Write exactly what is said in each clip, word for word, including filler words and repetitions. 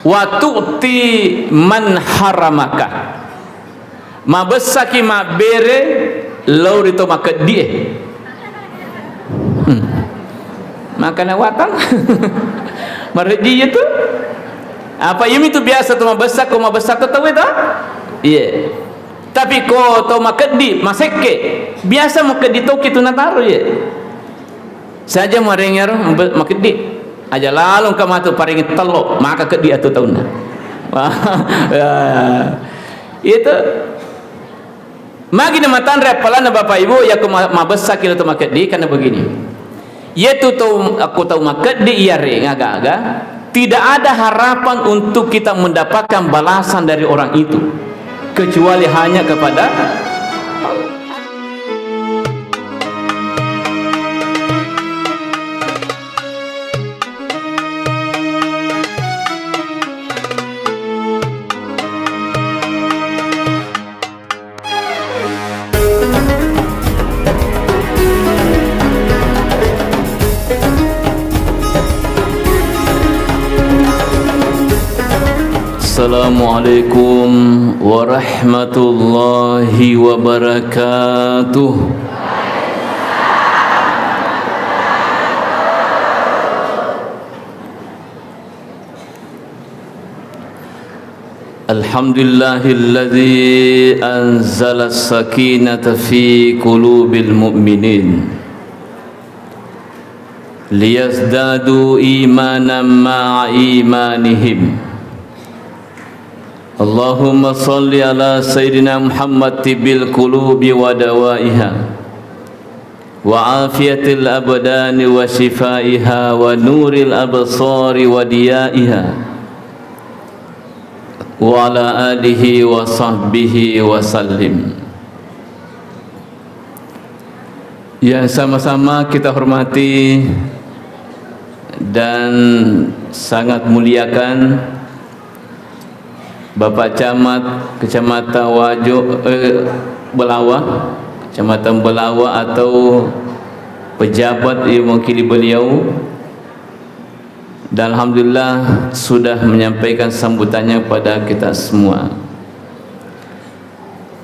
Wa tu'ti man haramaka. Mabessaki mabbere lao ri to makeddi e. Hmm. Makana watang. Marejji iya tu. Apa iyami tu biasa tu mabessa ko mabessa to tau itu? Iya. Tapi ko to makeddi, masekke, biasa makeddi toki tu nataro iya. Saja marengero be-, makeddi. Aja lalo engka matu parengi tello, maka keddi atu taunna. Wah, ya. Itu. Magi na matanre appalanna Bapak Ibu, yakko ma-, mabessaki lao to makeddi, karena begini. Yetu tau, akko tau makeddi iyareng aga-aga, tidak ada harapan untuk kita mendapatkan balasan dari orang itu, kecuali hanya kepada Assalamualaikum warahmatullahi wabarakatuh. Alhamdulillahilladzi anzala sakinata fi qulubil mu'minin liyazdadu imanan ma'a imanihim. Allahumma salli ala Sayyidina Muhammad tibbil qulubi wa dawaiha, wa afiyatil abdani wa shifaiha, wa nuril absari wa diyaiha, wa ala alihi wa sahbihi wa sallim. Yang sama-sama kita hormati dan sangat muliakan Bapak Camat Kecamatan Wajo, eh, Belawa, Kecamatan Belawa atau pejabat yang mewakili beliau, dan alhamdulillah sudah menyampaikan sambutannya kepada kita semua.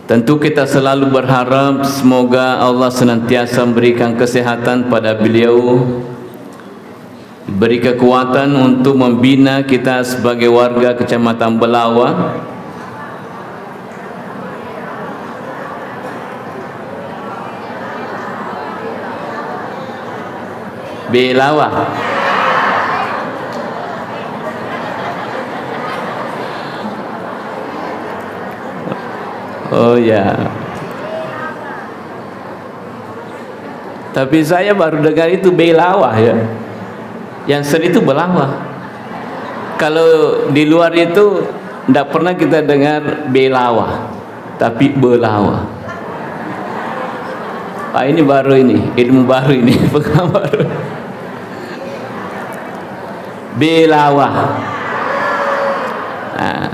Tentu kita selalu berharap semoga Allah senantiasa memberikan kesehatan pada beliau, beri kekuatan untuk membina kita sebagai warga Kecamatan Belawa. Belawa. Oh ya. Tapi saya baru dengar itu Belawa ya. Yang seni itu Belawa. Kalau di luar itu ndak pernah kita dengar Belawa, tapi Belawa. Ah, ini baru ini, ilmu baru ini, pengalaman baru. Belawa. Nah,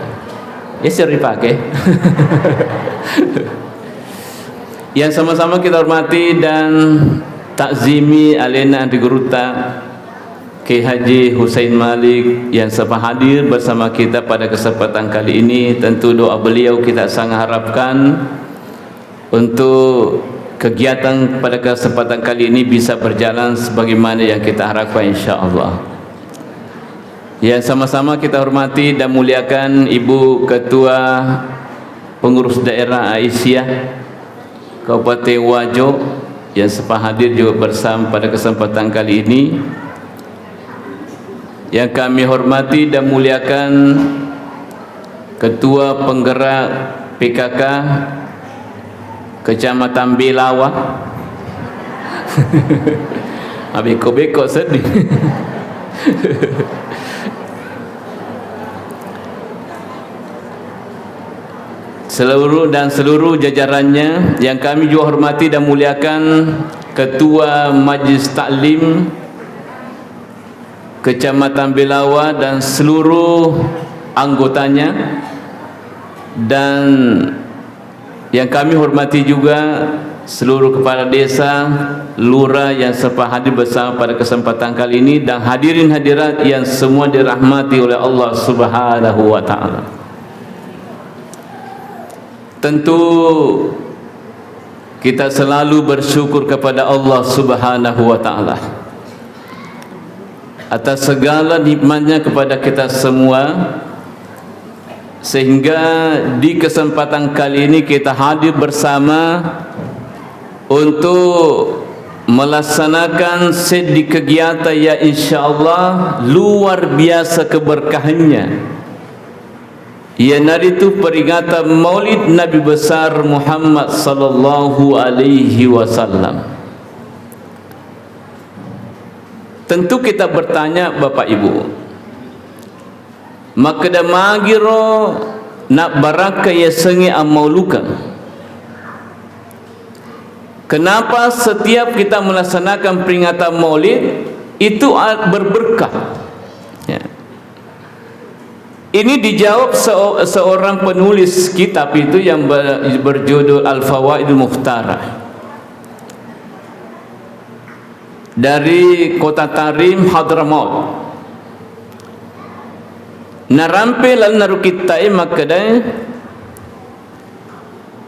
ya sering dipakai. Yang sama-sama kita hormati dan takzimi alena Anri Gurutta, Kiai Haji Husain Malik yang sempat hadir bersama kita pada kesempatan kali ini. Tentu doa beliau kita sangat harapkan untuk kegiatan pada kesempatan kali ini bisa berjalan sebagaimana yang kita harapkan, insya Allah. Yang sama-sama kita hormati dan muliakan Ibu Ketua Pengurus Daerah Aisyah Kabupaten Wajo yang sempat hadir juga bersama pada kesempatan kali ini. Yang kami hormati dan muliakan Ketua Penggerak P K K Kecamatan Belawa. Abeko-beko sedih. Seluruh dan seluruh jajarannya yang kami juga hormati dan muliakan, Ketua Majelis Taklim Kecamatan Belawa dan seluruh anggotanya, dan yang kami hormati juga seluruh kepala desa, lurah yang sempat hadir bersama pada kesempatan kali ini, dan hadirin hadirat yang semua dirahmati oleh Allah Subhanahu wa Ta'ala. Tentu kita selalu bersyukur kepada Allah Subhanahu wa Ta'ala atas segala nikmatnya kepada kita semua, sehingga di kesempatan kali ini kita hadir bersama untuk melaksanakan seddi kegiatan yang insya Allah luar biasa keberkahannya, iyanaritu peringatan Maulid Nabi Besar Muhammad sallallahu alaihi wasallam. Tentu kita bertanya, Bapak Ibu, makkeda magiro nabbarakka yasengnge ammaulukeng? Kenapa setiap kita melaksanakan peringatan Maulid itu a-, berberkah? Ya. Ini dijawab se-, seorang penulis kitab itu yang ber-, berjudul Al-Fawaidul Mukhtarah dari kota Tarim, Hadramaut. Narampe lalenna ro kittae makkedae,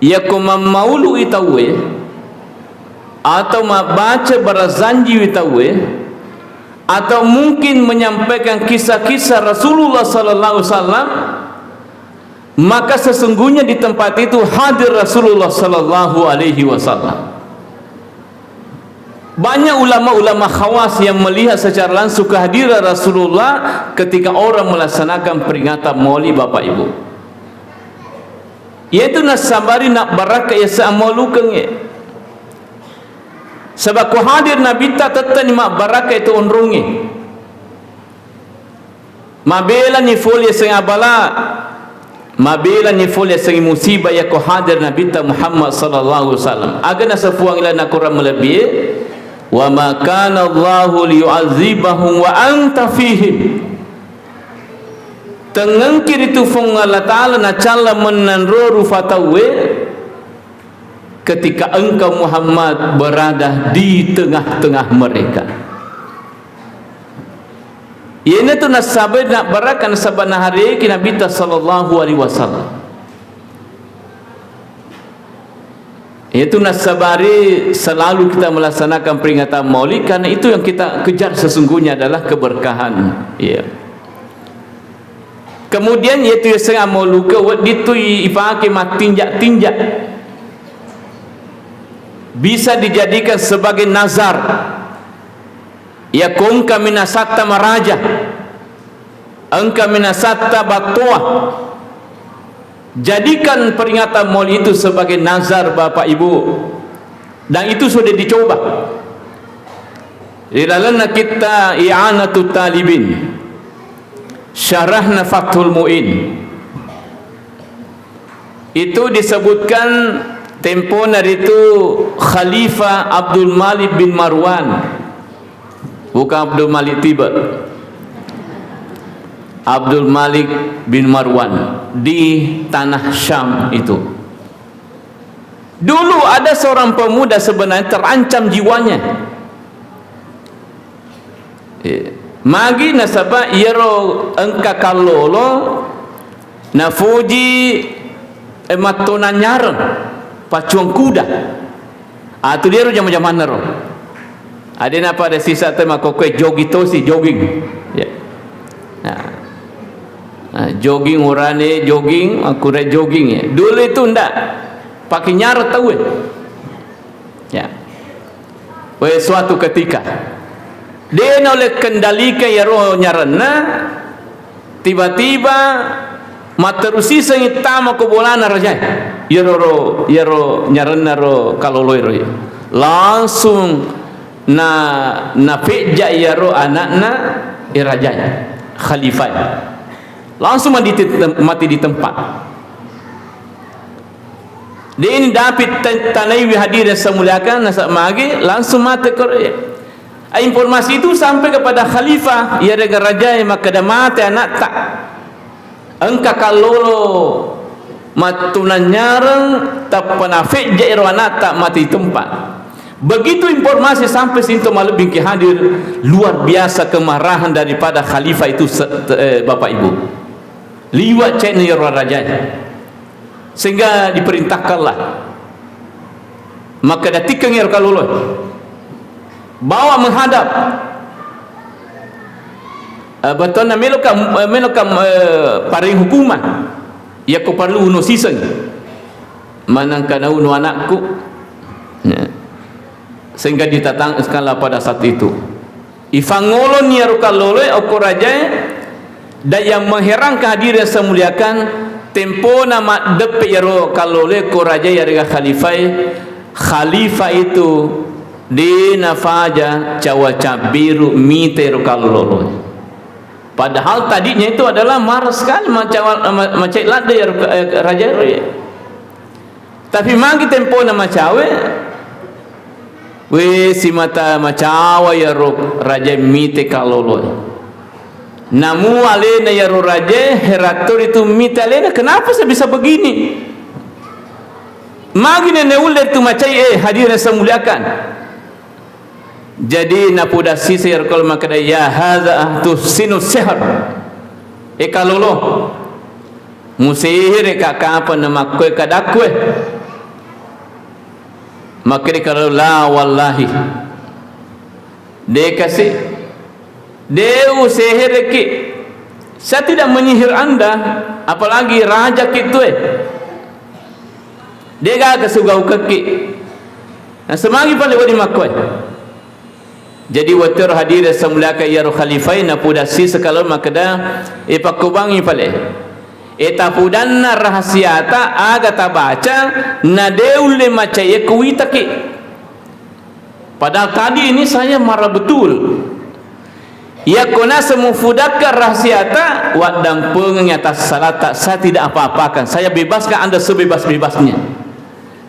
iyako mammaulu'i tauwe atau mabbaca barazanjiwi tauwe atau mungkin menyampaikan kisah-kisah Rasulullah sallallahu alaihi wasallam, maka sesungguhnya di tempat itu hadir Rasulullah sallallahu alaihi wasallam. Banyak ulama-ulama khawas yang melihat secara langsung kehadiran Rasulullah ketika orang melaksanakan peringatan Maulid, Bapak Ibu. Yaitu nassabari nabbarakka yaseng ammaulukengnge. Saba ko hadir Nabitta tetteni mabbarakka itu onrongnge. Mabelani fole yasengnge abala, mabelani fole yasengnge musibah yako hadir Nabitta Muhammad sallallahu alaihi wasallam. Aga naseng Puang ila nakorang malebbie, "Wa ma kana Allahu liyu'adzibahum wa anta fihim." Tengngengki ritu Puang Allah Ta'ala nacalla mennang ro rufa tauwe, ketika engkau Muhammad berada di tengah-tengah mereka. Iyanatu nasaba nabbarakka nasaba nahariki Nabitta sallallahu alaihi wasallam. Itu nasabari selalu kita melaksanakan peringatan Maulid, karena itu yang kita kejar sesungguhnya adalah keberkahan. Iya. Kemudian yaitu yasengnge ammauluke wedding tu i-, ipake mattinja-tinja. Bisa dijadikan sebagai nazar. Yako engkami nasatta maraja, engkami nasatta battoa, jadikan peringatan Maulid itu sebagai nazar, Bapak Ibu. Dan itu sudah dicoba. Di lalenna kitta I'anatut Talibin, syarahna Fathul Muin, itu disebutkan tempona ritu Khalifah Abdul Malik bin Marwan. Bukan Abdul Malik Tiba. Abdul Malik bin Marwan di tanah Syam itu. Dulu ada seorang pemuda sebenarnya terancam jiwanya. Eh, magi nasaba iyaro engka kallolo nafoji, eh, mattonanyareng paccuang kuda. Atu liaro jama-jamanna ro. Adena pada sisa te makkokkoe jogging tosi, jogging. Ya. Nah. Nah, jogging urane jogging, makkura jogging ya. Dulu itu ndak pakai nyareng tauwe. Ya. Wae suatu ketika, de naulle kendalikan iyaro nyarenna, tiba-tiba matterusisengngi tama ko bolana rajae. Iyaro ro, iyaro nyarenna ro kaloloe ro. Langsung na, napejja iyaro anakna e rajae, khalifah. Langsung mati di tem-, mati di tempat. De'ni dapi ta-, tanaiwi hadirin yang saya muliakan, nasaba magi langsung mate koro. Ah, informasi itu sampai kepada khalifah, iyarega rajae makkeda mate anakta. Engka kallolo Mattunanyareng tappa nafejja ero ana'ta mati tempat. Begitu informasi sampai sinto malebbingki hadir, luar biasa kemarahan daripada khalifah itu se-, eh, Bapak Ibu. Liwa cekna ero rajae. Sehingga diperintahkanlah. Maka datikkeng ero kaloloe. Bawa menghadap. Eh, bettuanna meloka, eh, meloka, eh, pareng hukuman. Iyako parellu uno siseng. Manengka nauno anakku. Ya. Sehingga ditatangkaplah pada saat itu. Ifangngoloni iyaro kalloloe okko rajae, dan yang mengherankan hadirin yang saya muliakan, tempona maddeppe iyaro kalloloe ko rajae yarega khalifae, khalifah itu de nafaja cawa cabbiru mita iyaro kalloloe. Padahal tadinya itu adalah marah sekali macawa-, ma-, macai ladde iyaro, eh, rajae. Tapi magi tempona macawe, we simata macawa iyaro rajae mite kalloloe. Namu alena iyaro rajae heran to ritu mite alena, "Kenapa saya bisa begini?" Magi nene ulle tu macai, eh, hadirin yang saya muliakan. Jadi napudassiseng iyaro kallolo makkeda, "Ya hadza tuhsinu sihr." E kallolo, musehereka kapang namakkoe kadakkue? Makkeda kallolo, "La wallahi. De kasi. De usehereki. Saya tidak menyihir Anda, apalagi raja kitue." Degaga sugaukekki. Nasemagi pale wedding makkoe. Jadi wettero hadire semuliaka iyaro khalifai napudassiseng kallolo makkeda, e pakkubangi pale. E tapudanna rahasiata aga tabaca na de ulle macai e kuwitaki. Padahal tadi ini saya marah betul. Yakko naseng mufudakka rahasiata, waddampengengngi atas salata, saya tidak apa-apakan. Saya bebaskan Anda sebebas-bebasnya.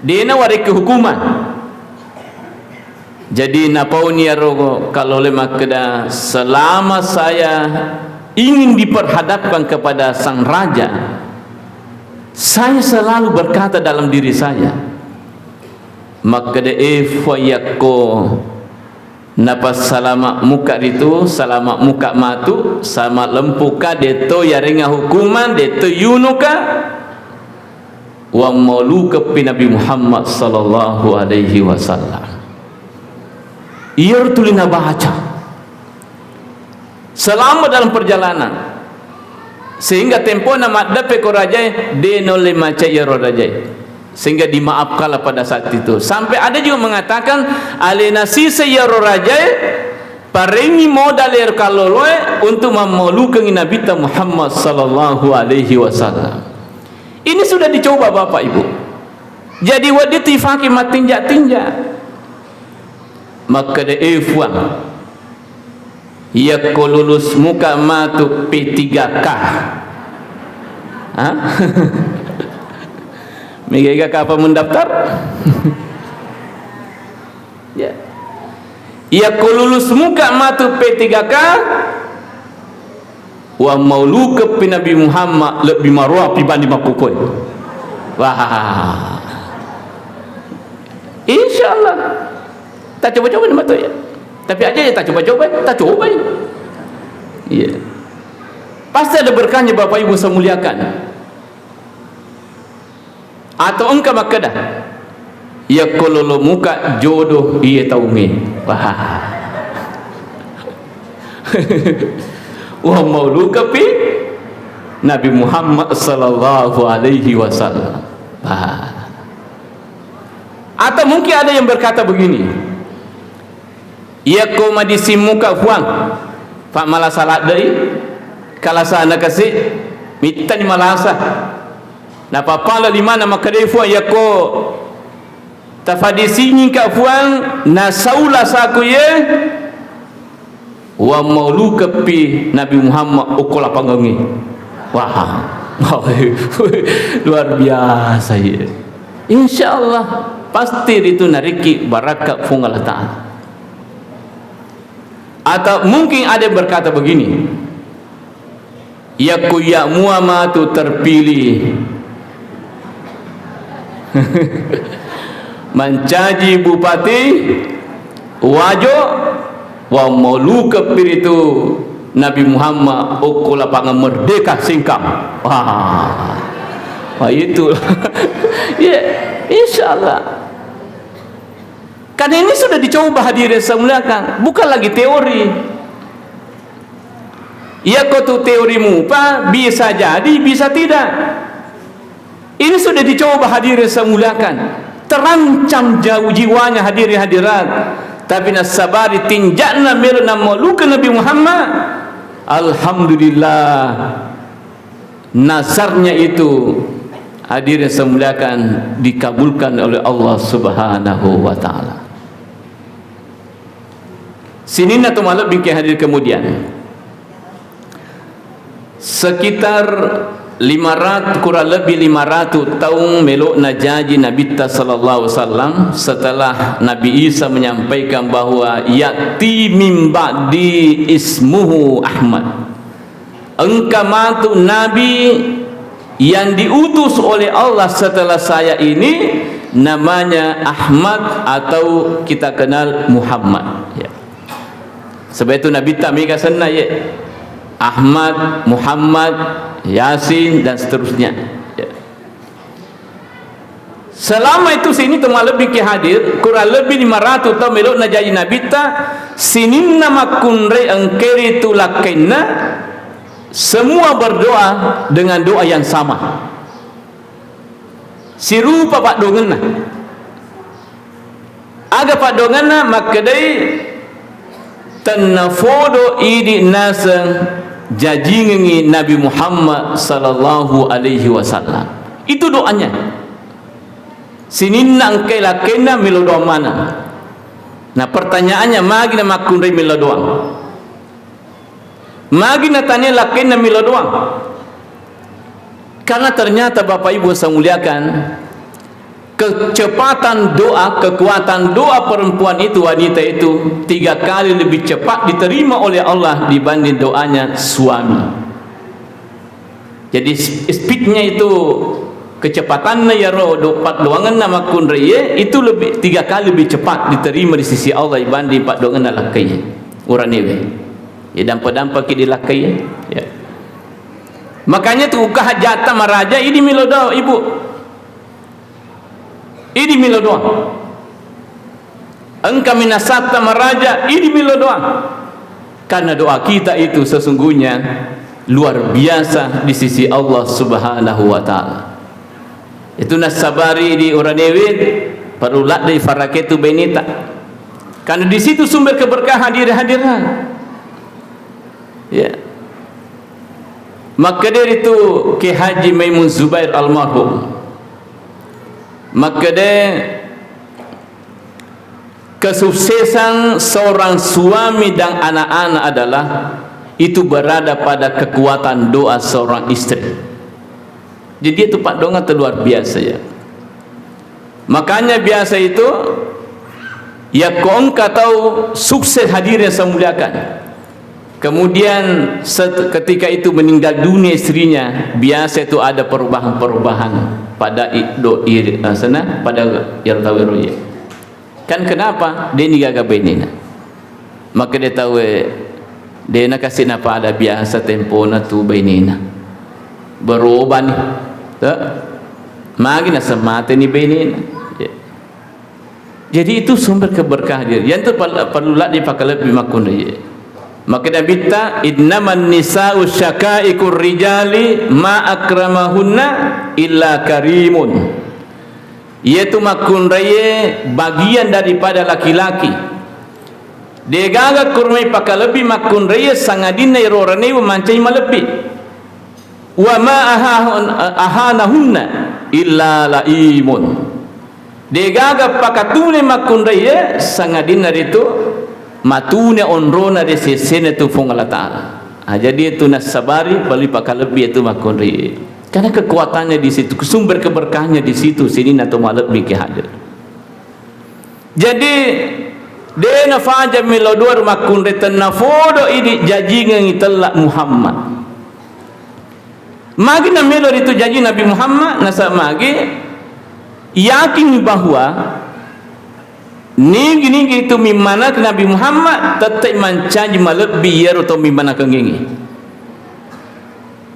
Dena warekki hukuman. Jadi napauni iyaro kallolo makkeda, selama saya ingin diperhadapkan kepada sang raja, saya selalu berkata dalam diri saya, makkeda, e Fuang, yakko napassalama muka ritu, salama muka matu, salama lempuka, detto yarenga hukuman, detto yunuka, wammaulukeppi Nabi Muhammad sallallahu alaihi wasallam. Iyaro tuli nabaca. Selama dalam perjalanan, sehingga tempona maddeppe ko rajae, de naulle macai iyaro rajae. Sehingga dimaafkanlah pada saat itu. Sampai ada juga mengatakan, alena siseng iyaro rajae, parengngi modal iyaro kalloloe untuk mammaulukengngi Nabitta Muhammad sallallahu alaihi wasallam. Ini sudah dicoba Bapak Ibu. Jadi, wedding tu ifake mattinja-tinja. Makkeda, e Fuang, yakko lulus muka matu P tiga K. Ha? Mega-ega kapang mendaftar? Ya. Yakko lulus muka matu P tiga K, wammaulukeppi Nabi Muhammad lebbi maroapi bandi makkukoe. Wah. Insya Allah. Tacoba-coba ni matu ya. Tapi aja ya tacoba-coba, tacoba ya. Iya. Pasti ada berkahnya Bapak Ibu saya muliakan. Atau engka makkeda, yakko lolo muka jodoh iye taunge. Wah. Wah, maulukapi Nabi Muhammad sallallahu alaihi wasallam. Wah. Atau mungkin ada yang berkata begini, yakko madising muka Fuang, fa malasa ladde'i, kalasana kasi, mittani malasa. Napappala limana makkedai Fuang, yakko tafadisingika Fuang, nasau lasaku ye, wa maulukapi Nabi Muhammad okko lapangengnge. Wah, luar biasa ye. Insya Allah pasti ritu nariki barakka Fuang Allah Ta'ala. Atau mungkin ada yang berkata begini, yakko iya mua matu terpilih Mancaji Bupati Wajo, wa mauluka piritu Nabi Muhammad okko lapangan Merdeka Singkang. Wah. Wah, itu. Ya, insya Allah. Karena ini sudah dicoba, hadirin saya muliakan, bukan lagi teori. Iya, ko tu teori mupa, bisa jadi, bisa tidak. Ini sudah dicoba, hadirin saya muliakan. Terancam jauh jiwanya, hadirin hadirat. Tapi nasabari tinjakna melo namaluka Nabi Muhammad. Alhamdulillah. Nazarnya itu, hadirin saya muliakan, dikabulkan oleh Allah Subhanahu wa Ta'ala. Sininna to malebbi ke hadir kemudian. Sekitar lima ratus, kurang lebih lima ratus taung melo'na jaji Nabitta sallallahu alaihi wasallam, setelah Nabi Isa menyampaikan bahwa ya'ti min ba'di ismuhu Ahmad. Engka matu nabi yang diutus oleh Allah setelah saya ini, namanya Ahmad atau kita kenal Muhammad. Ya. Sebab itu Nabitta mega senna ye. Ahmad, Muhammad, Yasin, dan seterusnya. Ya. Selama itu sini to malebbi ki hadir, kurang lebih lima ratus tahun melo'na jaji Nabitta, sininna makkunrai engkeri tu lakkainna, semua berdoa dengan doa yang sama. Sirupa paddoangenna. Aga paddoangenna? Makkedai, tennafodo idi naseng jajingengi Nabi Muhammad sallallahu alaihi wasallam. Itu doanya. Sininna engkai lakkainna melo doang maneng. Nah, pertanyaannya, magi namakkunrai melo doang? Magi natania lakkainna melo doang? Karena ternyata, Bapak Ibu saya muliakan, kecepatan doa, kekuatan doa perempuan itu, wanita itu, tiga kali lebih cepat diterima oleh Allah dibanding doanya suami. Jadi, sp-, speednya itu, kecepatanna iyaro do-, paddoangenna makkunraiye itu lebih, tiga kali lebih cepat diterima di sisi Allah dibanding paddoangenna lakkaiye, uranewe. Ya, dampa-dampaki di lakkaiye. Ya. Makanya tu, engka hajatta maraja, idi melo doang, Ibu. Idi melo doang. Engka minasatta maraja, idi melo doang. Karena doa kita itu sesungguhnya luar biasa di sisi Allah Subhanahu wa Ta'ala. Itu nasabari di uranewe, perlu ladde faraketu baineta. Karena di situ sumber keberkahan, hadir-hadiran. Ya. Makkeda ritu Kiai Haji Maimun Zubair almarhum. Makkeda, kesuksesan seorang suami dan anak-anak adalah itu berada pada kekuatan doa seorang istri. Jadi, itu paddoangeng luar biasa, ya. Makanya biasa itu, yakko engka tau sukses, hadirin saya muliakan. Kemudian set-, ketika itu meninggal dunia istrinya, biasa itu ada perubahan-perubahan pada i-, do-, i-, eh, sana, pada iyaro tau ero ye. Kan kenapa? De' nigaga bainena. Makkeda tauwe, de' nakasi napada biasa tempona tu bainena. Berubah ni. Eh? Magi naseng mateni bainena. Ya. Jadi itu sumber keberkahan dia. Yang tu perlu, perlu ladde pakalebbi makkunraiye. Makkeda Nabitta, "Innaman nisa'u syaqaiqur rijali ma akramahunna illa karimun." Iyatu makkunraiye bagian daripada laki-laki. De'gaga kurmai pakalebbi makkunraiye sangadinna ero uranewe mancaji malebbi. "Wa ma ahahun-, ahanahunna illa laimun." De'gaga pakatune makkunraiye sangadinna ritu matune onrona ri sesena tu Puang Allah Ta'ala. Ah, jadi itu nasabari, perlu pakalebbi itu makkunraiye. Karena kekuatannya di situ, sumber keberkahannya di situ, sininna to malebbi ki hadir. Jadi, de' nafaja melo doa makkunrai tennafodo idi jajingengi tella Muhammad. Magi namelo ritu jaji Nabi Muhammad, nasaba magi Yakin bahwa nigi-nigi tu mimmanakeng Nabi Muhammad, tette'i mancaji malebbi iyaro tau mimmanakengngé.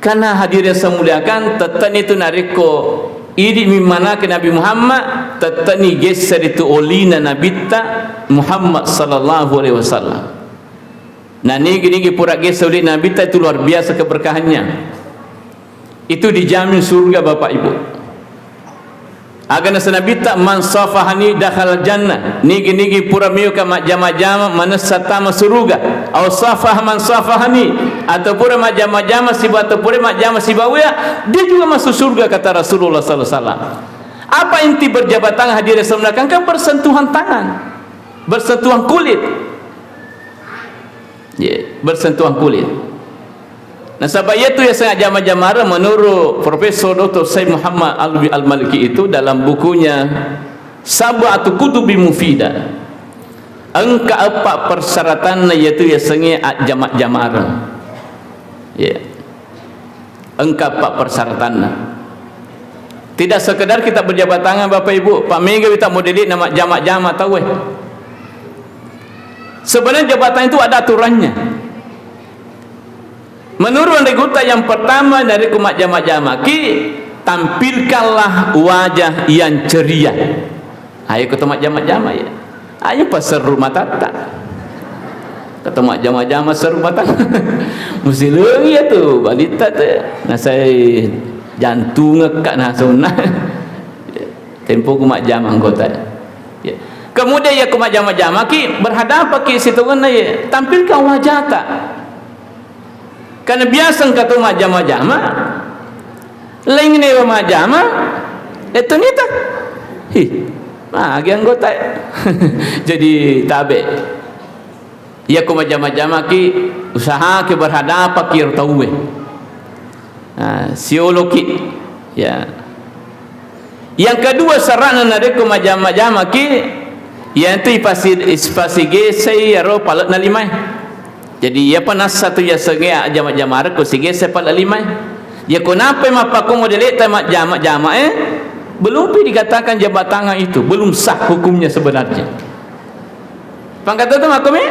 Karena hadirin saya muliakan, tette'ni tu narekko idi mimmanakeng Nabi Muhammad, tette'ni gessa ritu olina Nabitta Muhammad sallallahu alaihi wasallam. Nah, nigi-nigi pura gessa oli Nabitta itu luar biasa keberkahannya. Itu dijamin surga, Bapak Ibu. Aga naseng Nabitta, "Man safahani dakhalal jannah." Nigi-nigi pura mioka majjama-jama manessa tama suruga. Au safah man safahani, atau pura majjama-jama siba, atau pura majjama sibawa, dia juga masuk surga, kata Rasulullah sallallahu alaihi wasallam. Apa inti berjabat tangan, hadirin yang saya muliakan? Kan bersentuhan tangan, bersentuhan kulit. Ya, bersentuhan kulit. Nasaba iyatu yaseng ajjama-jamareng, menurut Profesor Doktor Said Muhammad Alwi Al-Maliki itu dalam bukunya Sab'atu Kutubi Mufida, engka eppa persyaratanna iyatu yasengnge ajjama-jamareng. Ya. Engka eppa persyaratanna. Tidak sekedar kita berjabat tangan, Bapak Ibu, pamega wita modeli nama jama-jama tauwe. Sebenarnya jabatan itu ada aturannya. Menurut anre gutta, yang pertama, narekko majjama-jamaki, tampilkanlah wajah yang ceria. Ayo, ko to majjama-jama ya. Ayo paserru matatta. Ko to majjama-jama serru matatta. Musilengi ya tu balitta tu. Nasai jantungekka nasonna. Tempo ku majjama anggota. Ya. Kemudian ya ku majjama-jamaki, berhadapaki sitongenna ya. Tampilkan wajata. Karena biasa engka to majjama-jama, laing newa majjama, eh, tunita. Hi, magi anggota. Jadi tabe. Iya ko majjama-jamaki, usahaki berhadapaki ro tauwe. Nah, sioloki. Ya. Yang kedua, syaratna narekko majjama-jamaki, iyanatu ipasi-, ipasigesei iyaro pale'na limae. Jadi, iyapa nassa tu yasengnge ajjama-jamareng ko sigese pale' limae. Iyako nappai mappakko modele'ta majjama-jamae, belumpi dikatakan jabat tangan itu, belum sah hukumnya sebenarnya. Pangkatau tu makkomi?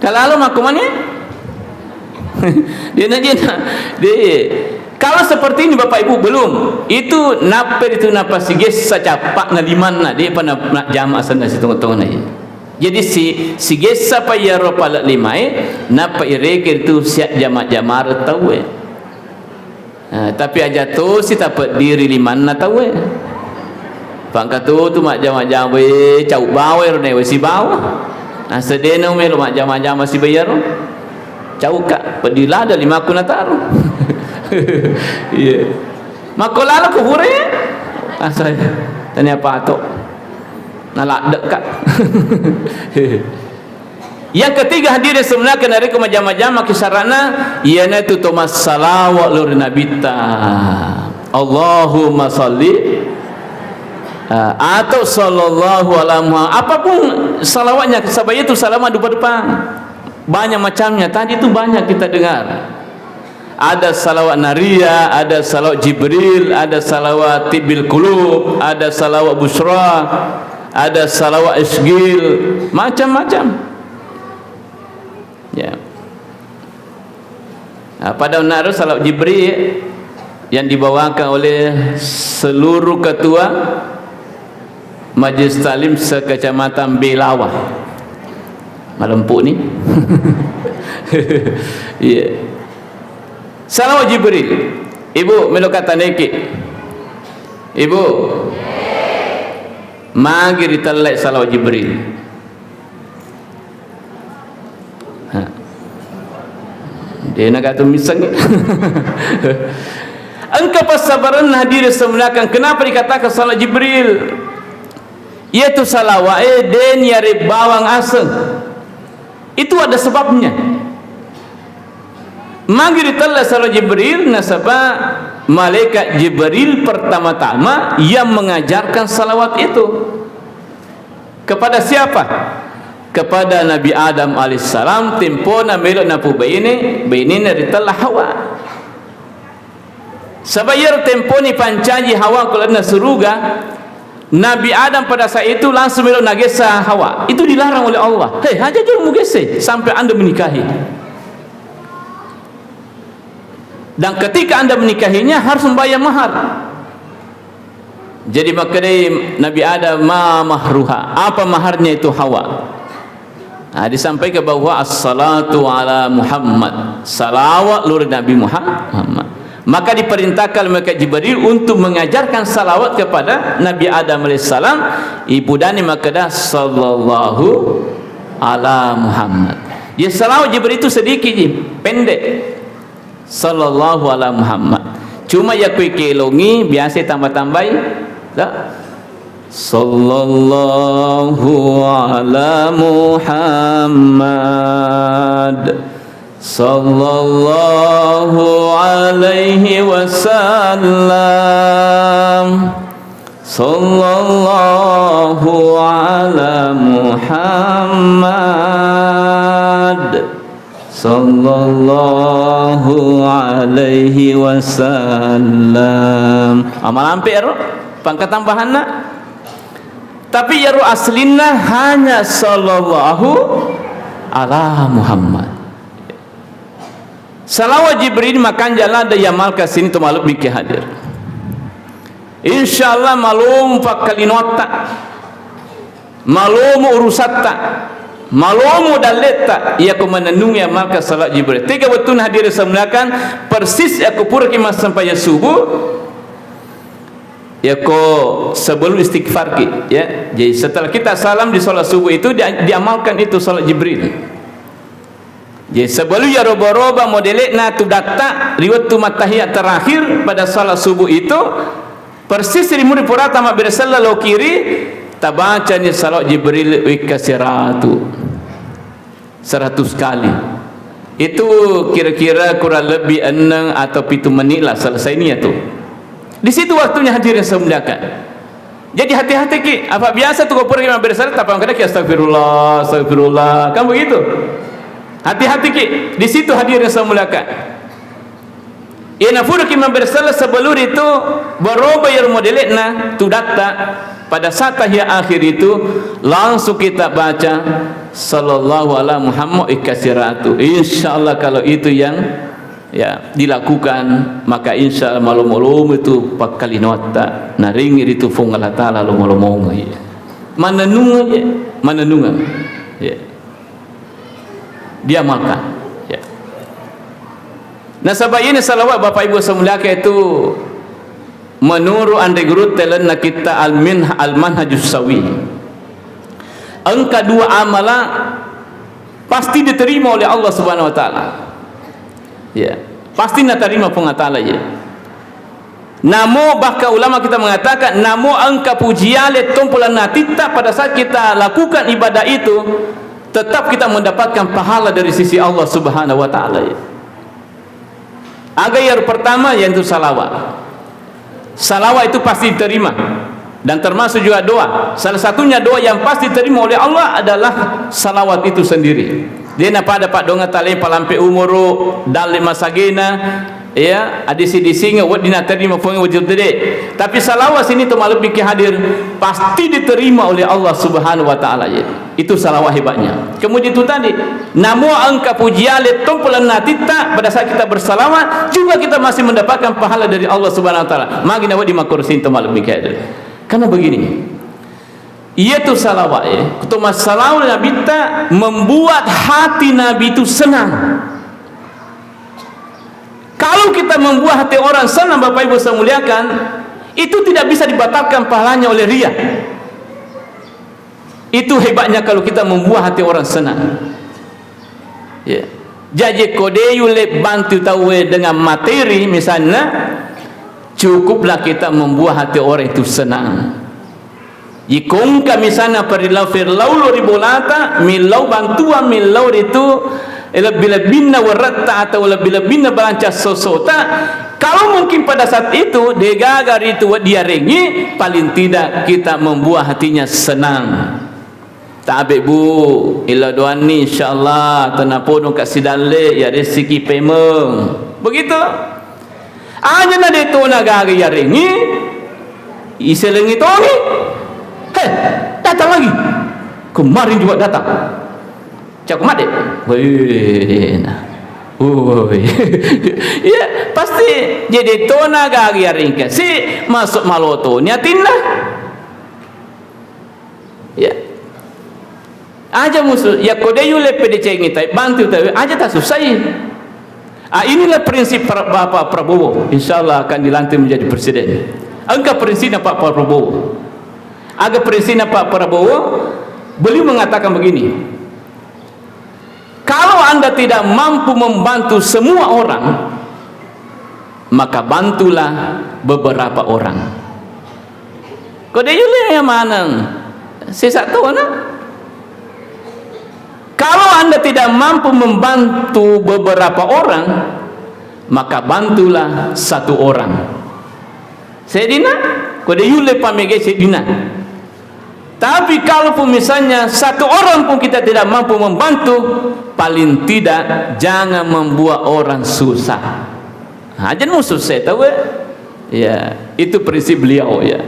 Kalalo makkomani? Dia na, dia na, dia. Kalau seperti ini, Bapak Ibu, belum. Itu nappai itu napasigessa cappa'na limanna, de'pa na, najjama asenna sitongo-tongona. Jadi si, sigessa pa iyaro pale' limae, nappa ireke tu siajjama-jamare tauwe. Eh, tapi aja tosi tapeddiri limanna tauwe. Pangkatutu majjama-jama, we, cau bawa ero newe sibawa. Nasedena melo majjama-jama sibayaro. Cauka, peddi lada limakku nataro. Iya. Makko lalo ku hure. Asai. Tania pato. Naladdekka. Yang ketiga, hadirin semuanya, narekko majjama-jamaki sarana, iyanatu to massalawa lao ri Nabitta. Allahumma salli, ah, atau sallallahu ala Muhammad. Apapun salawatnya, sabab itu salawat dupa-dupa. Banyak macamnya. Tadi itu banyak kita dengar. Ada salawat Naria, ada salawat Jibril, ada salawat Tibbil Qulub, ada salawat Busra, ada salawat Isgil, macam-macam. Ya. Nah, pada onnaro salawat Jibril yang dibawakan oleh seluruh ketua Majelis Taklim se-Kecamatan Belawa. Malempu ni. Iya. Salawat Jibril. Ibu, melo kata niki. Ibu. Magi ritellai salawat Jibril. Ha. Dena gatu misseng. Engka passabarenna, hadirin semuanya, kenapa dikatakan salawat Jibril? Iyatu salawa'e de' niyareng bawang aseng. Itu ada sebabnya. Magi ritella salawat Jibril, nasaba malaikat Jibril pertama-tama yang mengajarkan salawat itu. Kepada siapa? Kepada Nabi Adam alaihissalam, tempona melo napubaine, bainena ritella Hawa. Saba iyaro temponi pancaji Hawa ko lalenna suruga, Nabi Adam pada saat itu langsung melo nagessa Hawa. Itu dilarang oleh Allah. "Hei, aja dulu mugesse sampai Anda menikahi." Dan ketika Anda menikahinya, harus membayar mahar. Jadi, makkedai Nabi Adam, "Ma mahruha?" Apa maharnya itu Hawa? Nah, disampaikan bahwa, "Assalatu ala Muhammad." Salawat lur Nabi Muhammad. Maka diperintahkan malaikat Jibril untuk mengajarkan salawat kepada Nabi Adam alaihissalam. Ibudani makkeda, "Sallallahu ala Muhammad." Ya, salawat Jibril itu sedikit ji, pendek. Sallallahu ala Muhammad. Cuma yakko ikelongi biasa tambah-tambahi. Da. Sallallahu ala Muhammad. Sallallahu alaihi wasallam. Sallallahu ala Muhammad. Sallallahu alaihi wasallam. Ah, malampe ero pangkat tambahanna. Tapi ero aslinna hanya sallallahu ala Muhammad. Salawat Jibril makanja ladde iamalkan sininna to malebbi ki hadir. Insyaallah malomo pakkalinoatta. Malomo urusatta, malomo dalletta, iyako manennungngi amalkan salat Jibril. Tega wettunna hadirin saya muliakan, persis iyako puraki massempajang subuh, iyako sebelum istighfar ki, ya. Jadi setelah kita salam di salat subuh itu dia-, diamalkan itu salat Jibril. Jadi sebelum ya roba-roba modele'na tudatta ri wettu mattahiyat terakhir pada salat subuh itu, persis ri muri purata mabberesella lao kiri, tabacani salawat Jibril wekka siratu. Seratus kali. Itu kira-kira kurang lebih enam atau pitu menit lah selesai nia tu. Di situ waktunya hadirin saya muliakan. Jadi hati-hati ki, apa biasa tu ko pura ki mabberesella tappa makkeda ki astagfirullah, astagfirullah. Kan begitu? Hati-hati ki, di situ hadirin saya muliakan. Iya nafuru ki mabberesella sebelum itu baroba iyaro modele'na tudatta pada saat tahiyat akhir itu langsung kita baca sallallahu ala Muhammad wekka siratu. Insyaallah kalau itu yang ya, dilakukan, maka insya Allah malomo-lomo itu pakkalinoatta. Naringi ritu Puang Allah Ta'ala lomo-lomo. Iya. Manenung aja, manenung. Ya. Diamalkan. Ya. Nasaba ini salawat Bapak Ibu semuliakan itu menurut Anre Guru telenna kita Al-Min-, Al-Manhajus Sawi. Engka dua amala pasti diterima oleh Allah Subhanahu wa Ta'ala. Ya, pasti natarima Puang Allah Ta'ala, ya. Namo bahkan ulama kita mengatakan, namo engka pujiale tompolanna atitta pada saat kita lakukan ibadah itu, tetap kita mendapatkan pahala dari sisi Allah Subhanahu wa Ta'ala, ya. Aga yang pertama yaitu salawat. Salawat itu pasti diterima. Dan termasuk juga doa. Salah satunya doa yang pasti diterima oleh Allah adalah salawat itu sendiri. Dia napada pak donga tale palampe umuru, dalle masagena, ya, adisi-disinga, wedding naterima Puang wajib dede. Tapi salawat sini tu malebbi ki hadir, pasti diterima oleh Allah Subhanahu wa Ta'ala, ya. Itu salawat hebatnya. Kemudian itu tadi, namo engka pujiale tompolanna atitta, pada saat kita bersalawat, juga kita masih mendapatkan pahala dari Allah Subhanahu wa Ta'ala. Magi nawedding makkurusi to malebbi kede. Karena begini, iya tu salawat, ya, to massalawa Nabitta membuat hati Nabi itu senang. Kalau kita membuat hati orang senang, Bapak Ibu saya muliakan, itu tidak bisa dibatalkan pahalanya oleh ria. Itu hebatnya kalau kita membuat hati orang senang. Ya. Jaji ko de yulle bantu tauwe dengan materi misalnya, cukuplah kita membuat hati orang itu senang. Jikongka misalnya perillau-, perillau lo ri bolata, millau bantuan, millau ritu, eh, lebbi-lebbinna weretta atau lebbi-lebbinna balanca sosota, kalau mungkin pada saat itu, degaga ritu diarengi, paling tidak kita membuat hatinya senang. Tabe, Bu, illa doanni, insyaallah, tenapodong ka sidalle, ya resiki pemeng. Begitu. Aja na de tona gaga yarengi, iselengi tongi. Datang lagi. Kemarin juga datang. Cakku madde. Wih, nah. Woi. Iya, pasti jadi tona gagi aringka. Si masuk maloto ni atinna. Ya. Aja musu, yakko de yulle pedecengi tai, bantu tai, aja tasusai. Ah, inilah prinsip pra-, Bapak Prabowo. Insya Allah akan dilantik menjadi presiden. Engka prinsipnya Pak Prabowo. Aga prinsipnya Pak Prabowo? Beliau mengatakan begini, "Kalau Anda tidak mampu membantu semua orang, maka bantulah beberapa orang." Ko de yulle maneng sisa tona. Kalau Anda tidak mampu membantu beberapa orang, maka bantulah satu orang. Sedina, ko de yulle pamege sedina. Tapi kalaupun misalnya satu orang pun kita tidak mampu membantu, paling tidak jangan membuat orang susah. Nah, aja musu saya tahu, eh. Ya, itu prinsip beliau, ya.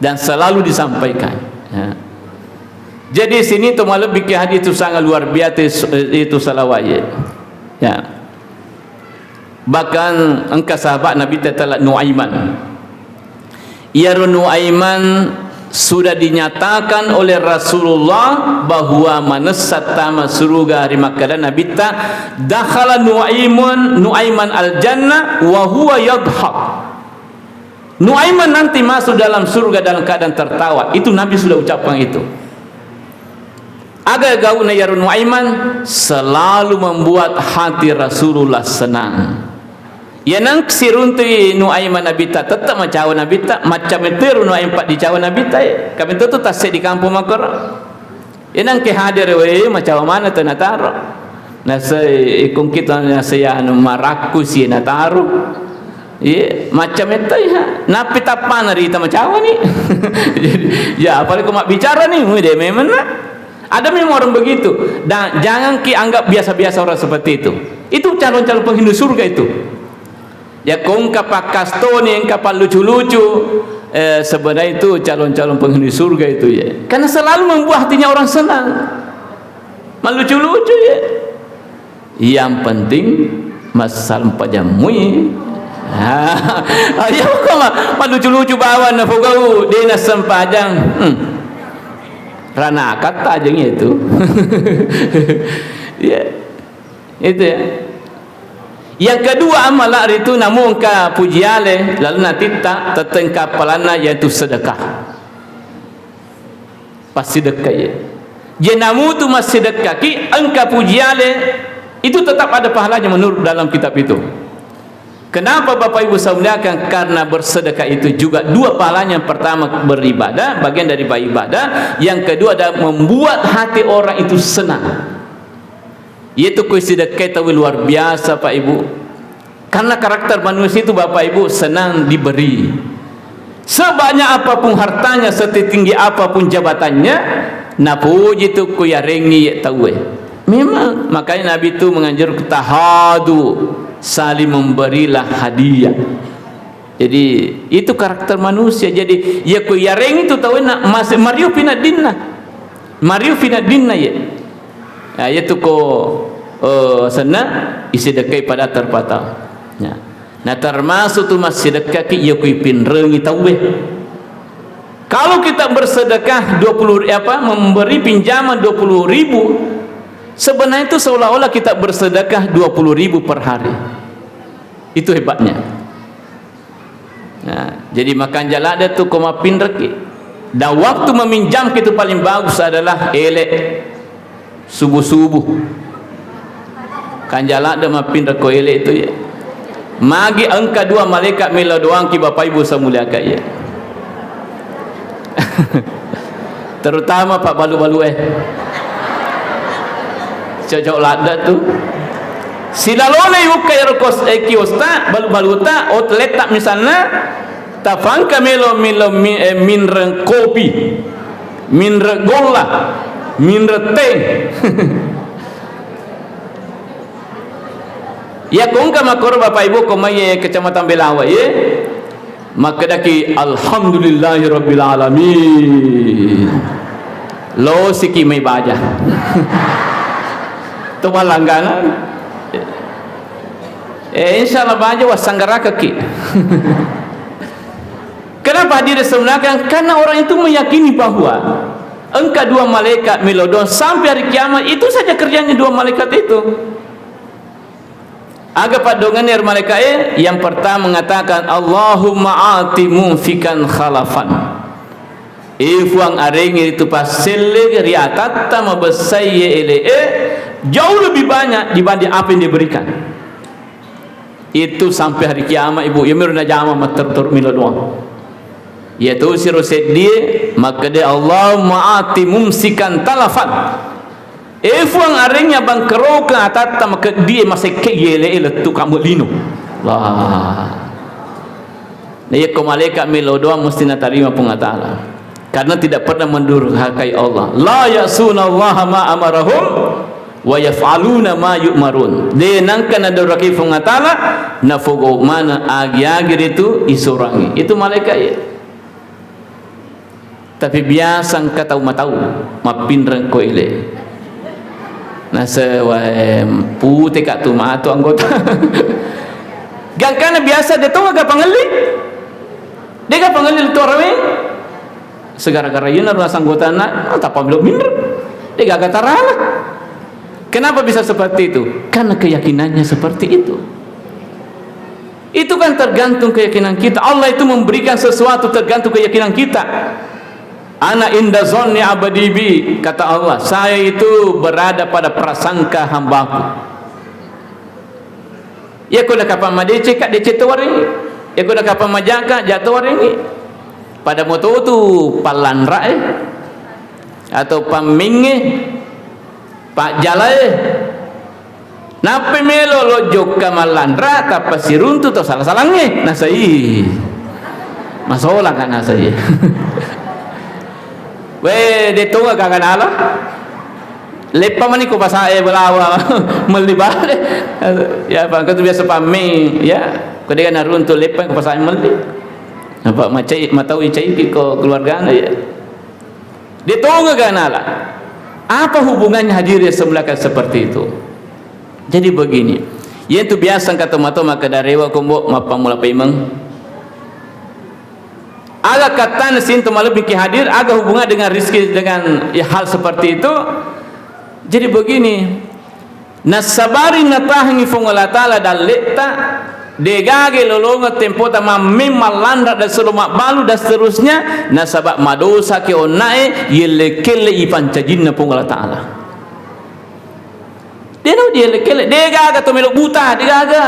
Dan selalu disampaikan. Ya. Jadi sini tu malebbi ke hadis itu sangat luar biasa, itu salawat, ya. Ya. Bahkan engka sahabat Nabi tetala Nuaiman. Iyaro Nuaiman sudah dinyatakan oleh Rasulullah bahwa manessa tama suruga ri makkeda Nabitta, "Dakhala Nuaimun, Nuaiman al-jannah wa huwa yadhhak." Nuaiman nanti masuk dalam surga dalam keadaan tertawa. Itu Nabi sudah ucapkan itu. Aga gauna iyaro Nuaiman? Selalu membuat hati Rasulullah senang. Iyanang siruntui Nuaiman Nabitta, tetap macawa Nabitta, macam itu ero Nuaiman paddicawa Nabitta, eh. Kami tentu tasse di kampung makoro. Iyanang ke hadir, weh, macawa mana tu nataro. Nasai ikung kita nasai anu marakku si nataro. Iya, macam itu ya. Napi tappana rita macawa ni. Jadi, ya, apalagi ko mabbicara ni, wih, de memang na. Ada memang orang begitu. Dan jangan ki anggap biasa-biasa orang seperti itu. Itu calon-calon penghuni surga itu. Ya, ko engka pakkastoni, engka pallucu-lucu, eh, sebenarnya itu calon-calon penghuni surga itu, ya. Karena selalu membuat hatinya orang senang. Mallucu-lucu, ya. Yang penting massalmpajammui. Ah, iya, kok ma-, mallucu-lucu bawang napogau, de nassempajang. Hmm. Ranakatta aja itu. Ya. Itu, ya. Yang kedua, amala ritu namu engka pujiale, lalu natitta, tetengka palanna, yaitu sedekah. Passidekka, iya. Je namu tu massidekkaki, engka pujiale, itu tetap ada pahalanya menurut dalam kitab itu. Kenapa Bapak Ibu saya muliakan? Karena bersedekah itu juga dua pahalanya. Yang pertama beribadah, bagian dari ibadah. Yang kedua adalah membuat hati orang itu senang. Itu kuisidekkai tau luar biasa, Pak Ibu. Karena karakter manusia itu, Bapak Ibu, senang diberi. Sebanyak apapun hartanya, setinggi apapun jabatannya, napuji tu kuyarengi ye tauwe. Memang, makanya Nabi itu menganjurkan tahadu, saling memberilah hadiah. Jadi, itu karakter manusia. Jadi, ya ku yareng itu tauwe na-, mas-, mariupi naddinna. Mariupi naddinna ye. Ya, itu ko, eh, senna, isidekkai pada terpatah. Ya. Nah, termasuk tu massidekkaki, ya ku ipinrengi tauwe. Kalau kita bersedekah dua puluh, apa, memberi pinjaman dua puluh ribu, sebenarnya itu seolah-olah kita bersedekah dua puluh ribu per hari. Itu hebatnya. Nah, jadi makanja ladde tu ko mappinrekki. Dan waktu meminjam itu paling bagus adalah ele subuh-subuh. Kanja ladde mappinrek ko ele itu ya. Magi engka dua malaikat melo doangki Bapak Ibu samuliaka ya. Terutama Pak balu-balu eh. Cocok ladde tu. Silalona yukka ero kos, eh, kiosta, balu-baluta, outlet ta misalna, tafangka melo, melo mi-, eh, minreng kopi, minreng golla, minreng teh. Ya kongka makoro Bapak Ibu ko mai, eh, Kecamatan Belawa, ye. Makkedaki, "Alhamdulillahirabbil alamin." Losiki mai baja. To malangganan. Eh, insyaallah baja wassanggarakaki. Kenapa hadirin semuanya? Karena orang itu meyakini bahwa engka dua malaikat melo doang sampai hari kiamat, itu saja kerjanya dua malaikat itu. Aga paddongenna ero malaika'e? Yang pertama mengatakan, "Allahumma ati munfikan khalafan." E Fuang, arengngi ritu passelle ri atatta mabessai ye ele'e jauh lebih banyak dibanding apa yang dia berikan. Itu sampai hari kiamat, Ibu. Iyamiro najama matteru-teru melo doang. Iya tosi ro seddie makkeda, "Allahumma ati mumsikan talafan." E Fuang, arengngi abangkerokeng atatta makeddie masekke yele'e lettu kamu lino. Wah. Nah, yakko malaikat melo doang mesti natarima Puang Allah Ta'ala. Karena tidak pernah mendurhakai Allah. "La ya'sunallaha ma amarahum wa yaf'aluna ma yu'marun." De nangka nadurhakai Puang Allah Ta'ala, nafogo mana agi-agi ritu isorangi. Itu malaikat ya. Tapi biasa engka tau matau, mappinreng ko ele. Nasewa, em, pute ka tu matu anggota. Gangkana biasa de tonga ga pangelli. De ga pangelli tu arawe. Segara-gara iyana rasa anggotana, ah, tappa melo minreng. De gaga tarana. Kenapa bisa seperti itu? Karena keyakinannya seperti itu. Itu kan tergantung keyakinan kita. Allah itu memberikan sesuatu tergantung keyakinan kita. "Ana inda zanni abdi bi," kata Allah, "Saya itu berada pada prasangka hambaku." Yakko nakapang madeceng ka, deceng to warengngi. Yakko nakapang maja ka, ja to warengngi. Pada moto tu pallanra'e atau pammingnge, pajjalae. Nappai melo lo jokka mallanra, tappa siruntu to sala-salangnge. Nasai. Masolang ka nasai. We, de tonga ka kanala. Leppa mani ko pasae belawa melli bale. Ya, pangka tu biasa pammeng, ya. Ko de naruntu leppa ko pasae melli. Apa macai, matau icai ko keluargana ya. De tonga ga nala. Apa hubungannya hadirin semuanya seperti itu? Jadi begini, yentu biasa engka tomatoa makkeda rewa kombo mappammula paimeng. Aga kattana sinto malebbi ki hadir, aga hubungan dengan rizki dengan ya, hal seperti itu? Jadi begini, Nassabari natahangngi Fuang Allah Ta'ala dalle'ta, degaga lolongeng tempota mammeng mallanra dan selo mabbalu dan seterusnya, nasaba madosaki onna'e, yelle-kelle ipancajinna Fuang Allah Ta'ala. Dena dielle-kelle, degaga to melo buta, degaga.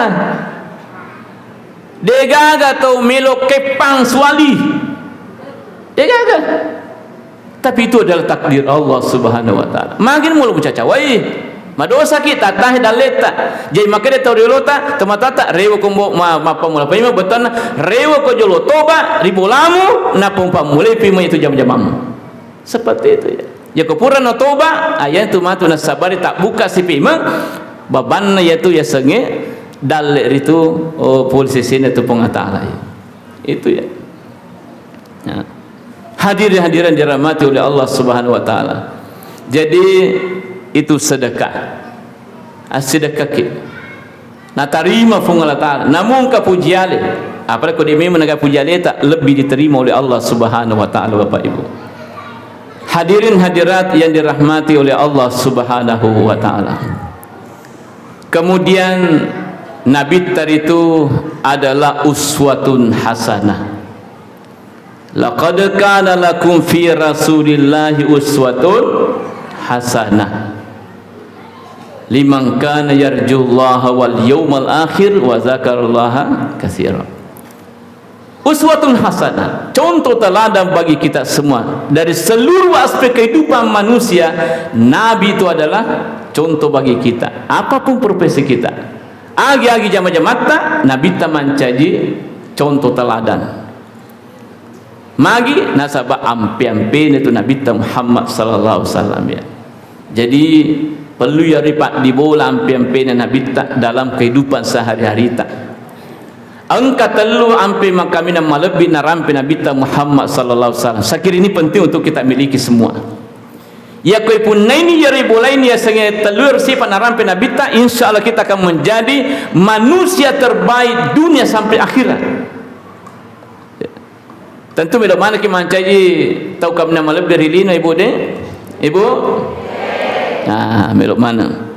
Degaga tau melo keppang suali. Degaga. Tapi itu adalah takdir Allah Subhanahu wa Ta'ala. Magi mulo mucacawai. Madosaki, tatahe dalletta. Jadi makkeda tau riolota, tomatoatta, rewa kombo ma-, mappammula paimeng bettuanna, rewa ko jolo toba ri bolamu, nappa mupammulai paimeng itu jama-jamammu. Seperti itu ya. Yako pura no toba, ah, iyanatu matu nassabari tabbuka sipimeng, babanna yatu yasengnge dalle ritu, oh, pole sesena tu Puang Allah Ta'ala. Itu ya. Ya. Hadirin hadirat dirahmati oleh Allah Subhanahu wa Ta'ala. Jadi itu sedekah. Assidekaki. Natarima Fuang Allah Ta'ala. Namungka puji ale. Apalagi ko de memang naga puji aleta, lebih diterima oleh Allah Subhanahu wa Ta'ala, Bapak Ibu. Hadirin hadirat yang dirahmati oleh Allah Subhanahu wa Ta'ala. Kemudian Nabitta ritu adalah uswatun hasanah. Laqad kana lakum fi Rasulillahi uswatun hasanah liman kana yarjullaha wal yawmal akhir wa dzakarallaha katsira. Uswatun hasanah, contoh teladan bagi kita semua. Dari seluruh aspek kehidupan manusia, Nabi itu adalah contoh bagi kita. Apapun profesi kita, agi-agi jama-jamatta, Nabitta mancaji contoh teladan. Magi nasaba ampe-ampena tu Nabitta Muhammad sallallahu alaihi wasallam, ya. Jadi perlu ya ripaddibola ampe-ampena Nabitta dalam kehidupan sehari-harita. Engka tellu ampe makaminang malebbi narampe Nabitta Muhammad sallallahu alaihi wasallam. Saya kira ini penting untuk kita miliki semua. Yakko ipunnaini yari bolaini yasengnge tellu ero sifat narampe Nabitta, insya Allah kita akan menjadi manusia terbaik dunia sampai akhirat. Tentu melo manekki mancaji tau kaminang malebbi ri lino, Ibu de? Ibu? Nah, melo maneng.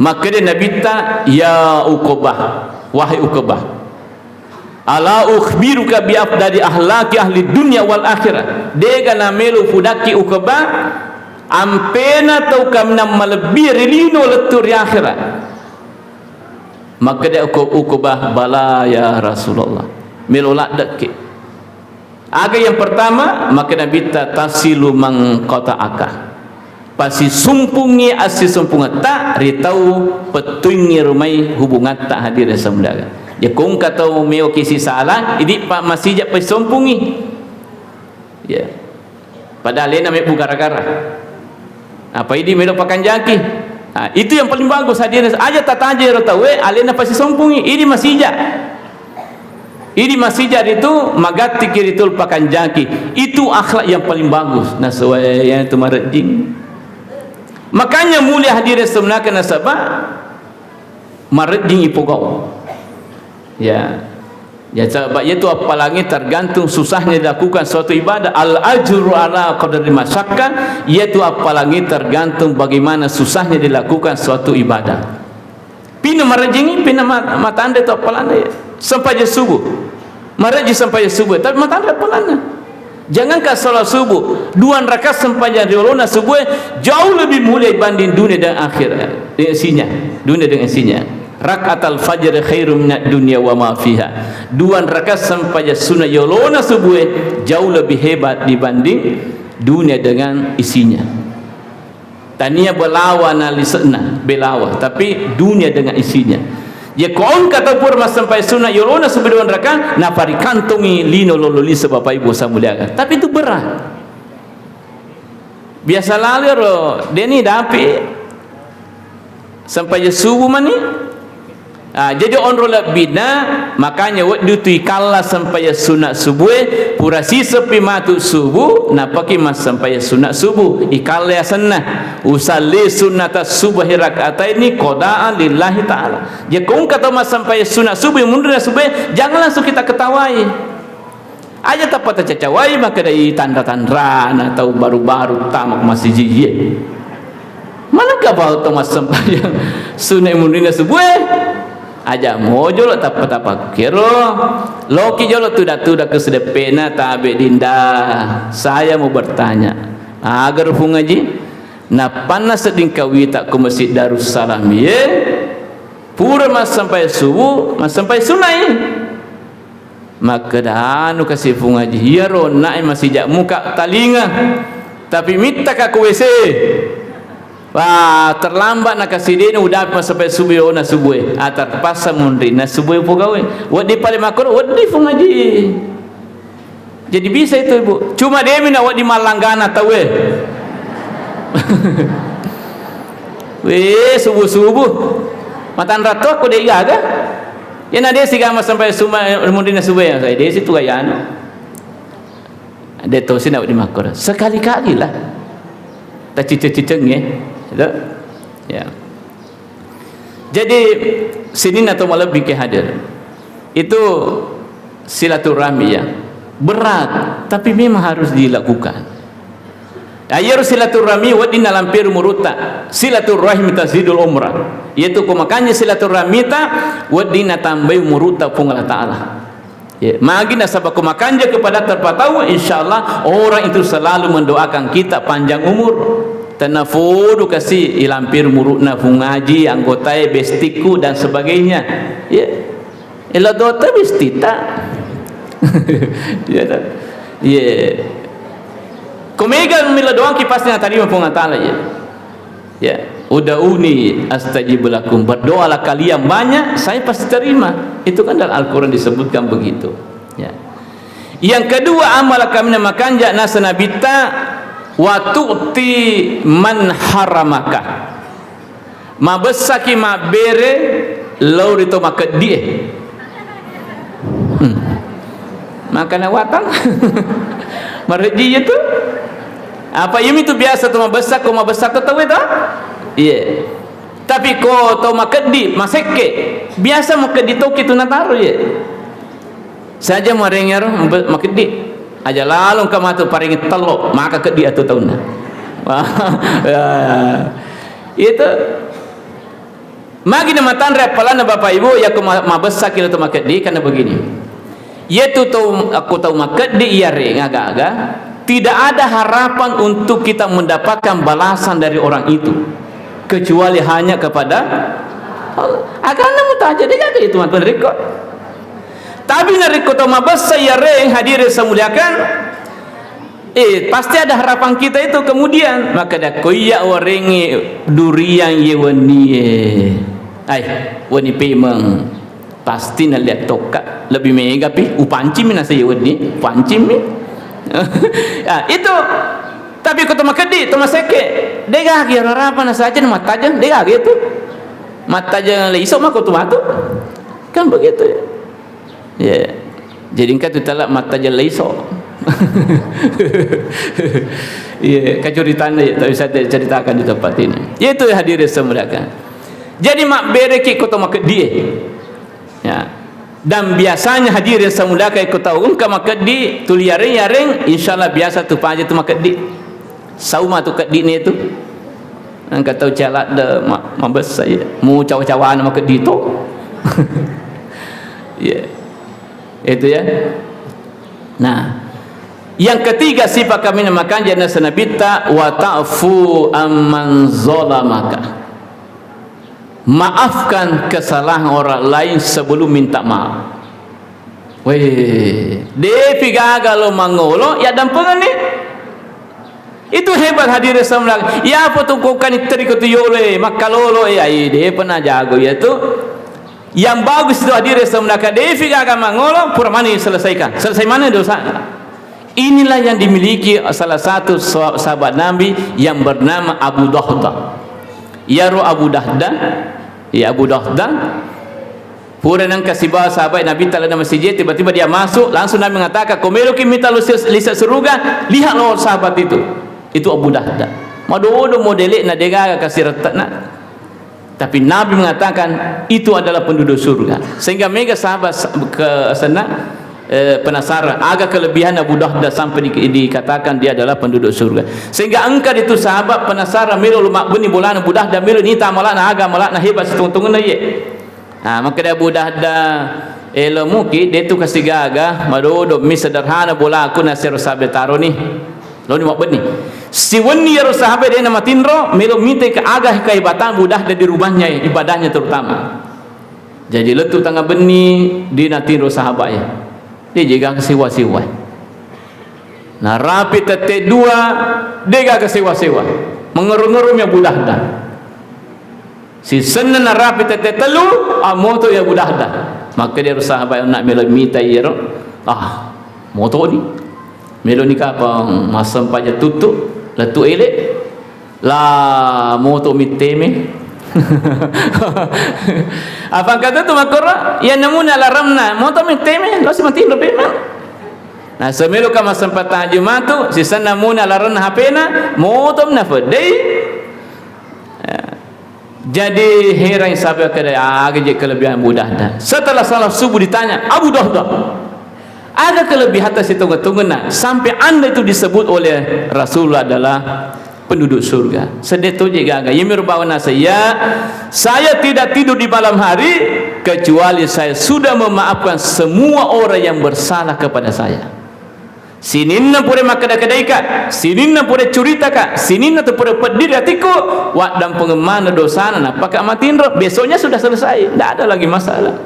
Makkeda Nabitta, "Ya Uqbah, wahai Uqbah, ala ukhbiruka bi afdali akhlaqi ahli dunya wal akhirah?" Dega namelo fudakki Uqbah, ampena tau kaminang malebbi ri lino lettu ri akhirat. Makkeda Uqbah, "Bala ya Rasulullah, melo laddekki." Aga yang pertama, makkeda Nabitta, "Tasilu man qata'aka." Pasisumpungngi assisumpungetta ri tau pettuingngi rumai hubungatta, hadirin yang saya muliakan. Yakko engka tau meoki sisala, idi pa masija pasisumpungngi. Ya. Pada alena mebbu gara-gara. Apa idi melo pakanjaki. Nah, itu yang paling bagus, hadirin. Aja tataja ero tauwe, alena pasisumpungngi, idi masija. Idi masija ritu, magattiki ritu pakanjaki. Itu akhlak yang paling bagus. Nah, sesuai yang itu marejjing. Makanya mulia, hadirin sebenarnya, nasaba marejjing ipogau. Ya. Ya, sebab yaitu appalangi tergantung susahnya dilakukan suatu ibadah. Al ajru ala qadri masyaqqah, yaitu appalangi tergantung bagaimana susahnya dilakukan suatu ibadah. Pinna marejjingngi, pinna ma-, matanre tu appalanna, ya. Sempajang subuh. Marejji sempajang subuh, tapi matanre appalanna. Jangankan salat subuh, dua rakaat sempajang riolona subuh jauh lebih mulia dibanding dunia dan akhirat. Eh, isinya, dunia dengan isinya. Rakaatal fajr khairum minad dunya wa ma fiha. Dua rakaat sempajang sunnah yolona subuh jauh lebih hebat dibanding dunia dengan isinya. Tania belawa na lise'na, belawa, tapi dunia dengan isinya. Ye ko engka tau pura massempajang sunna yolona subuh dua rakaat, naparikantongi lino lolo lise, Bapak Ibu saya muliakan. Tapi itu berat. Biasa lalu ro, deni dapi sempajang subuh mani. Ah, jadi onro lebbina, makanya weddi tu ikalla sempajang sunat subue, pura siseppi matu subuh, napaki massempajang sunat subuh, ikalla asenna, usalli sunnata subuhi rak'ataini qadaan lillahi ta'ala. Jadi ko engka tau massempajang sunat subuh, munri na subue, jangan langsung kita ketawai. Aja tappa tacacawai makkedai tanra-tanrana tau baru-baru tama masijie. Manengka bau to massempajang sunna munrina subue? Aja mo jolo tappa-tappa kero. Loki jolo tuda-tuda ke sedeppena tabe dinda. Saya mau bertanya. Agar Fung Aji, nappanna sedding kawita ko Masjid Darussalam ye. Pura massempajang subuh, massempajang sunai. Makkeda anu kasi Fung Aji, iyaro onna'e masija muka talinga, tapi mittaka ku W C. Wah, terlambat na kasi dena udapi massempajang subuh, ona subue. Ah, terpaksa munri na subue pogawe. Weddi pale makkoro, weddi Fung Aji. Jadi bisa itu, Ibu. Cuma demi na weddi mallanggana tauwe. Weh, subuh-subuh. Matanra to ko de gaga. Iyana de siga massempajang suma, munrina subue, ya, saya de situ gayana. De to sina di makkoro. Sekali-kali lah. Taciceng-ciceng, ya. Gitu. Ya. Jadi, sininna to malebbi ke hadir. Itu silaturahmi, ya. Berat, tapi memang harus dilakukan. Ayyaro silaturahmi wedding nalampiru murutta. Silaturahmi tazidul umrah. Yaitu ko makanja silaturahmita wedding natambai umurutta Puang Allah Ta'ala. Ya, magi nasaba ko makanja kepada terpatau, insya Allah orang itu selalu mendoakan kita panjang umur. Tenna fodu kasi ilampiru murutna Fung Aji, anggotae, bestikku dan sebagainya. Ya. Elo doa tapi setita. Ya, tak? Iya. Ko mega mila doangki pasti natarima Puang Allah Ta'ala, ya. Ya. Ud'uni astajib lakum. Berdoalah kalian banyak, saya pasti terima. Itu kan dalam Al-Quran disebutkan begitu. Ya. Yang kedua, amal kami makanja nasa nabitta wa tu'ti man haramaka. Mabessaki mabbere lao ri to makeddi'e. Makana watang. Marejji iya tu. Apa iya mitu biasa tu mabessa, ko mabessa tu tau itu? Iya. Tapi ko tau makeddi, masekke, biasa makeddi toki tu nataro iya. Saja marengero mbe-, makeddi. Aja lalo engka matu parengi tello, maka keddi atu taunna. Ya. Itu. Magi na matanre appalanna Bapak Ibu, yakko ma-, mabessaki lo to makeddi, karena begini. Yaitu tau, akko tau makeddi iyareng aga-aga, tidak ada harapan untuk kita mendapatkan balasan dari orang itu, kecuali hanya kepada Allah. Agana mutaja, de gaga itu mantan riko. Tapi narekko tau mabessa iyareng, hadirin saya muliakan, eh, pasti ada harapan kita itu kemudian. Maka da ko iya warengnge duriang ye wennie. Ai, wenni pemeng. Pasti naliat tokka. Lebih mega pi, upancimi nasa ye wenni, upancimi. Ya, itu. Tapi ko to makeddi, to masekke, de gaga harapan nasa aja mattajeng, de gaga itu. Mattajeng le iso mako tu matu. Kan begitu ya. Iya. Jadi engka tu tala mattajeng le iso. Iya, kacuritanna ya, tak bisa ceritakan di tempat ini. Itu hadirin saya muliakan. Jadi mabbereki ko to makeddi. Ya. Dan biasanya hadirin saya muliakan, ko tau engka makeddi, tuli yareng-yareng, insyaallah biasa tu paja tu makeddi. Sauma tu keddine tu. Engka tau caladde ma-, mabessa iya. Mu cawa-cawana makeddi to. Iya. Itu ya. Nah, yang ketiga sifat kaminang makanja'na nabitta, wa ta'fu amman zalamaka. Maafkan kesalahan orang lain sebelum minta maaf. Weh, depi gaga lo mangolo, ya dampengenni. Itu hebat hadirin semua. Ya apa tu kau kan teriko tu yolo, eh, makkalolo, eh, ai, de pernah jago ya tu. Yang bagus itu hadirin semua, depi gaga mangolo, pura mani selesaikan. Selesai mana dosa? Inilah yang dimiliki salah satu sah-, sahabat Nabi yang bernama Abu Dahdah. Iyaro Abu Dahdah, ya Abu Dahdah, pura nengka sibawa sahabat Nabi talana masijid, tiba-tiba dia masuk, langsung Nabi mengatakan, "Ko meloki mita lise-, lise suruga, lihat lo sahabat itu." Itu Abu Dahdah. Madodo modele'na, degaga kasirette'na. Tapi Nabi mengatakan, "Itu adalah penduduk surga." Sehingga mega sahabat sa-, ke sana, eh, penasaran, aga kelebihan Abu Dahdah sampai di-, dikatakan dia adalah penduduk surga. Sehingga engka itu sahabat penasaran, melo lo mabbenni bolana Abu Dahdah, melo nita amalana, aga amalana hebat sitontongenna ye. Ah, maka dia Abu Dahdah, elo muki, de tu kasigaga, madodo mi sederhana bolaku nasero sabe taroni. Laoni mabbenni. Siwenni iyaro sahabat de namatinro, melo mitai ke aga kehebatan Abu Dahdah di rumahnya, ibadahnya terutama. Jadi lettu tengah benni, de natinro sahabat ya. De je gaga sewa-sewa. Narapi tette dua, de gaga sewa-sewa. Mengeru-ngeru mi Abu Dahdah. Sisenna narapi tette tellu, ah, moto ya Abu Dahdah. Maka dia sahabat nak melo mitai iyaro. Ah, moto ni. Melo ni kapang massempajang tuttu, lettu ele. La moto mitteme. Apa kata tu makkoro, ya namuna laramna, moto mitteme, lo si matinro pemang. Nah, semelo ka massempajang tahajud matu, sisenna muna laranna H P-na, moto na fedei. Ya. Jadi heran sahabat kada, aga je kelebihan Abu Dahdah. Setelah salat subuh ditanya, "Abu Dahdah, aga kelebihan atas itu ketungguna sampai Anda itu disebut oleh Rasulullah adalah penduduk surga?" Sedih tu je gaga. Yemi rubawa nasa, "Ya, saya tidak tidur di malam hari kecuali saya sudah memaafkan semua orang yang bersalah kepada saya." Sininna pura makkeda-kedaika, sininna pura curitaka, sininna tu pura peddiri atiku, waddampengeng maneng dosana, nappaka matinro, besoknya sudah selesai, ndak ada lagi masalah.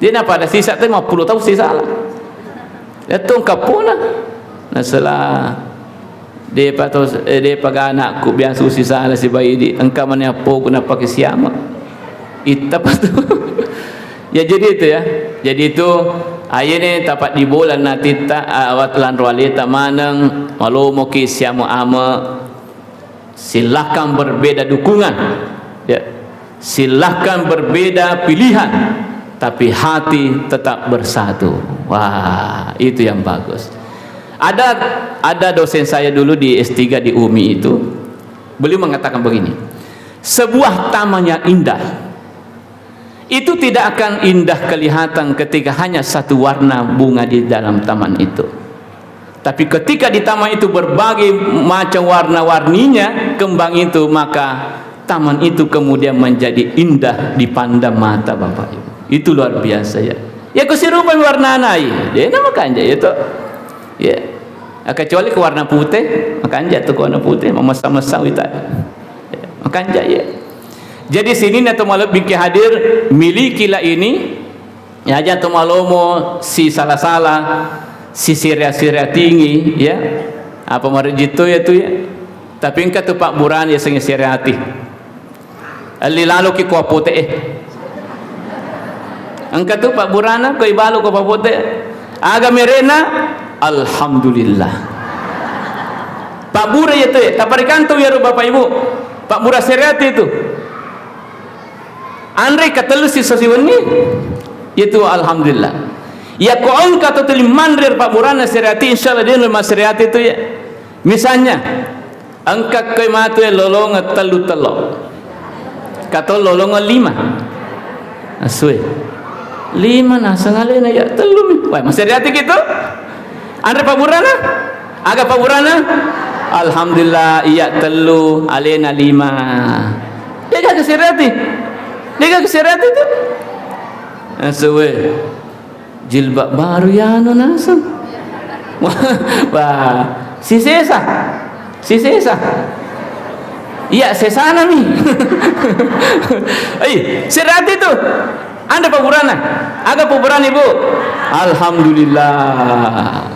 Dia napa ada sisa tu lima puluh tahun sisa lah. Itu kapona. Nasala depa to, eh, depa ga anakku biasa sisa lah sibaidi, engka mani appoku nappake siama. Ittapa tu. Ya, jadi itu ya. Jadi itu, ayene tapaddibolanna titta, ah, wat-, lanro aleta maneng, malomoki siamu ame, silahkan berbeda dukungan. Ya. Silahkan berbeda pilihan, tapi hati tetap bersatu. Wah, Itu yang bagus. Ada, ada dosen saya dulu di S tiga di umi itu, beliau mengatakan begini, "Sebuah taman yang indah itu tidak akan indah kelihatan ketika hanya satu warna bunga di dalam taman itu. Tapi ketika di taman itu berbagai macam warna-warninya kembang itu, maka taman itu kemudian menjadi indah dipandang mata, Bapak Ibu." Itu luar biasa, ya. Ya, kusirupai warnana, iya. Dena makanja, ya, toh. Ya. Ah, kecuali ke warna putih, makanja tu ke warna putih, mamessa-messa wita. Ya, makanja, ya. Jadi, sininna to malebbi ki hadir, milikilah ini, ya, aja to malomo si sala-sala, si sira-sira tinggi, ya. Apa marejito ya tu, ya. Tapi engka tu pabburana ya sengi sira ati. Elli laloki ko apote'e. Engka tu pabburana ko ibalo ko apote'e. Aga merena? Alhamdulillah. Pabbura ya tu, ya. Taparikantau ya ro Bapak Ibu. Pabbura sereati itu. Anre katellu sisa siwenni, yaitu alhamdulillah. Yako engka to tuli manre pabburana sereati, insyaallah dia nama sereati itu, ya. Misalnya, engka koi matu ya lolongeng tellu tello. Kato lolongeng lima. Asue. Lima naseng alena ya tellu mi. Wah, masih sereati gitu. Anre pabburana? Aga pabburana? Alhamdulillah, iya tellu, alena lima. Dega keserati. Dega keserati tu. Asue. Jilbab baru ya anu naseng. Wah, sisesa. Sisesa. Iya, sesana mi. Ai, serati tu. Anda pabburana. Aga pabburana, Ibu? Alhamdulillah.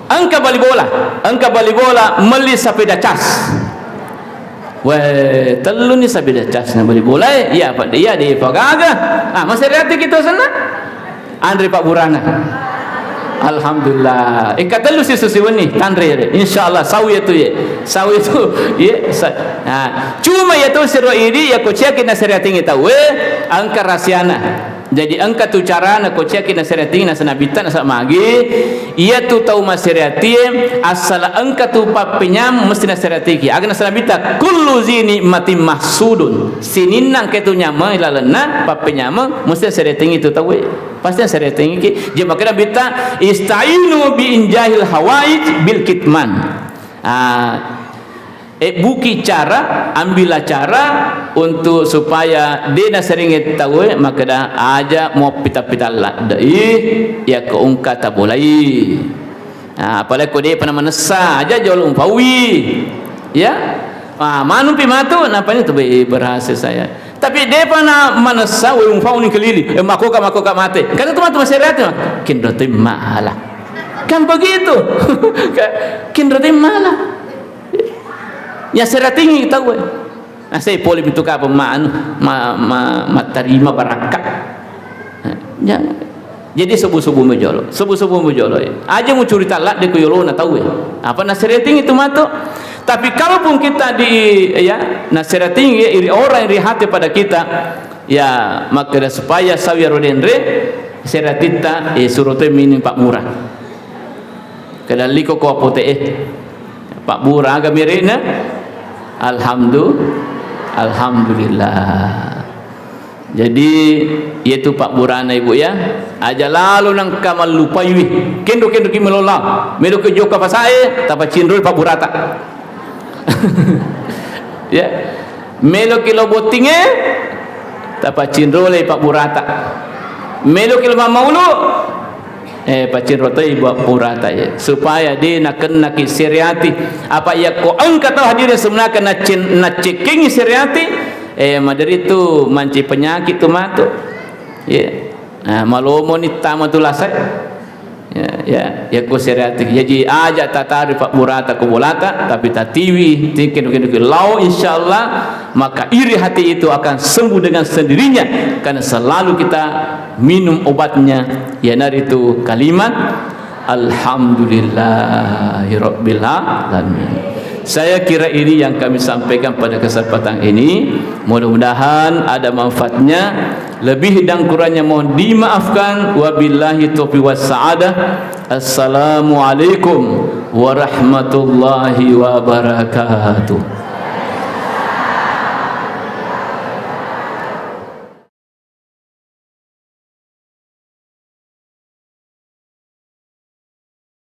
Engka bali bola, engka bali bola, melli sapeda cas. Weh, telluni sapeda cas na bali bola, eh. Iya, Pak, iya, di pagaga. Ah, masih reati kita sana. Anre pabburana. Alhamdulillah. Engka tellu sisu siwenni, tanre, insyaallah, sau ya tu, ye. Sau ya tu, ye. Sa-, nah, cuma ya tu siro idi, ya ko ciaki na sereatingi tau, eh. Engka rahasiana. Jadi, engka tu carana ko ciaki na sereatingi na senabitta na sa magi, iya tu tau masereatie, asala engka tu pappenyam mesti na sereatiki. Aga na senabitta, "Kullu zi nikmatin mahsudun." Sininna engka tu nyameng lalenna pappenyameng mesti na sereatingi tu tauwe. Pasti na sereatingiki. Jadi, makanya nabitta, "Istainu bi injahil hawaij bil kitman." Ah, Ebbuki cara, ambillah cara untuk supaya de nasaringi tauwe makkeda aja muappita-pita ladde'i, yakko engka tabolai. Nah, apalagi ko depa namanessa, aja jolo umpaui. Ya. Ah, manupi matu, napani tu, "Be, berhasil saya." Tapi depa namanessa, we umpauni kelili. Eh, makoka, makoka mate. Kan itu matu masih rehat, kenro timma lah. Kan begitu. Kenro timma lah. Ya, sereatingi tauwe. Nah, sai pole mitu kapang ma-, anu, ma-, ma-, mattarima barakka. Ya. Jadi subuh-subuh mujolo, subuh-subuh mujolo, ya. Aja mucurita ladde ku yolona tauwe. Apa nasereatingi tu matu? Tapi kalaupun kita di, ya, nasereatingi, ya, iri orang iri hati pada kita, ya, maka supaya sawi ro denre, sereatitta, eh, suro to mining Pak Murah. Kedalliko ko apote'e. Pabbura aga mere'na? Alhamdu-, Alhamdulillah. Jadi, iyatu pabburana, Ibu, ya. Aja lalo nengka mallupaiwi. Kenro-kenroki melola. Meloki jokka pasae, tapacinroi pabburata. Ya. Meloki lo bottinge, tapacinrolei pabburata. Meloki lo mammaulu, eh, pacinro toi pabburata, ya. Supaya de nakennaki sereati. Apa yakko engka tau hadirin sebenarnya naccen-, naccekkengi sereati, eh, maderitu manci penyakit tu matu. Ya. Nah, malomoni tama tu lasai. Ya, ya, yakko sereati. Jadi, aja tatari pabburata ko bolata, tapi tatiwi, tingke duki-duki lao, insyaallah, maka iri hati itu akan sembuh dengan sendirinya, karena selalu kita minum obatnya, yanaritu kalimat, "Alhamdulillahirabbil alamin." Saya kira ini yang kami sampaikan pada kesempatan ini. Mudah-mudahan ada manfaatnya. Lebih dan kurangnya mohon dimaafkan. Wabillahi taufiq wassa'adah. Assalamualaikum warahmatullahi wabarakatuh.